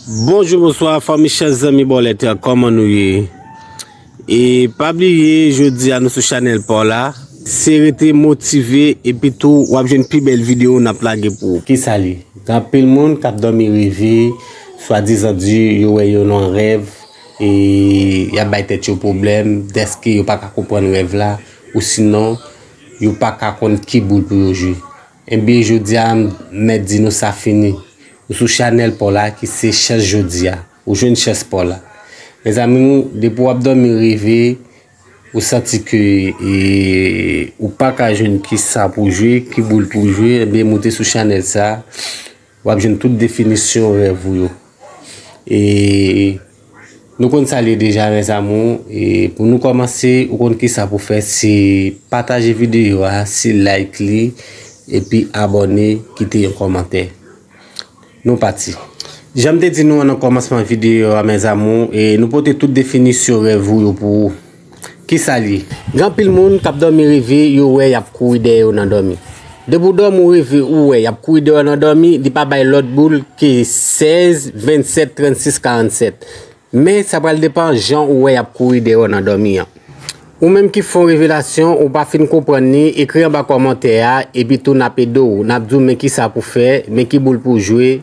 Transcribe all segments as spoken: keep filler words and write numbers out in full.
Bonjou, bonswa, fanmi chans zanmi bò lètè, kòman nou ye? E pa bliye, jodi a nou sou chanèl pa w la. Se rete motive, epi tou w ap jwenn pi bèl videyo n ap lage pou ou. Kisa l ye? Gen anpil moun k ap dòmi reve, swadizan di yo wè yo nan rèv, e y ap bay tèt yo pwoblèm, dèske yo pa ka konprann rèv la, ou sinon, yo pa ka konn ki boul pou yo jwe. Ebyen, jodi a, m mèt di nou sa fini. Nou sou chanèl pa w la ki se chans jodi a. Ou jwenn chans pa w la. Mezanmi, depi w ap dòmi reve, ou santi ke e, ou pa ka jwenn ki sa pou jwe, ki boul pou jwe, ebyen, moute sou chanèl sa. W ap jwenn tout definisyon rèv ou yo. E nou konn sa l ye deja, mes amours. E pou nou kòmanse, ou konn ki sa pou fè, se pataje videyo a, se like li, epi abòne, kite yon kòmantè. Nou pati. Jan m te di nou an nan kòmansman videyo a, mes amours, e nou pote tout definisyon rèv ou yo pou ou. Kisa l ye? Gen anpil moun k ap dòmi reve, yo wè y ap kouri dèyè yo nan dòmi. Depi w dòmi, w reve, ou wè y ap kouri dèyè w nan dòmi, li pa bay lòt boul ke sèz, vennsèt, trannsis, karannsèt. Men sa pral depann jan ou wè y ap kouri dèyè w nan dòmi an. Ou menm ki fè yon revelasyon, ou pa fin konprann li, ekri anba kòmantè a, epi tou n ap ede w, n ap di w men kisa pou fè, men ki boul pou jwe,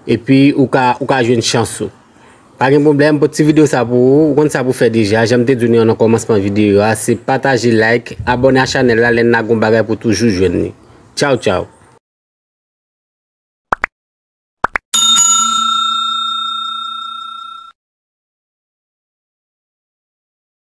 epi ou ka, ou ka jwenn chans ou. Pa gen pwoblèm, pou ti videyo sa pou ou, ou konn sa pou fè deja, jan m te di nou an nan kòmansman videyo a, se pataje, like, abòne a chanèl la, lè n lage yon bagay pou toujou jwenn li. Tchaw, tchaw.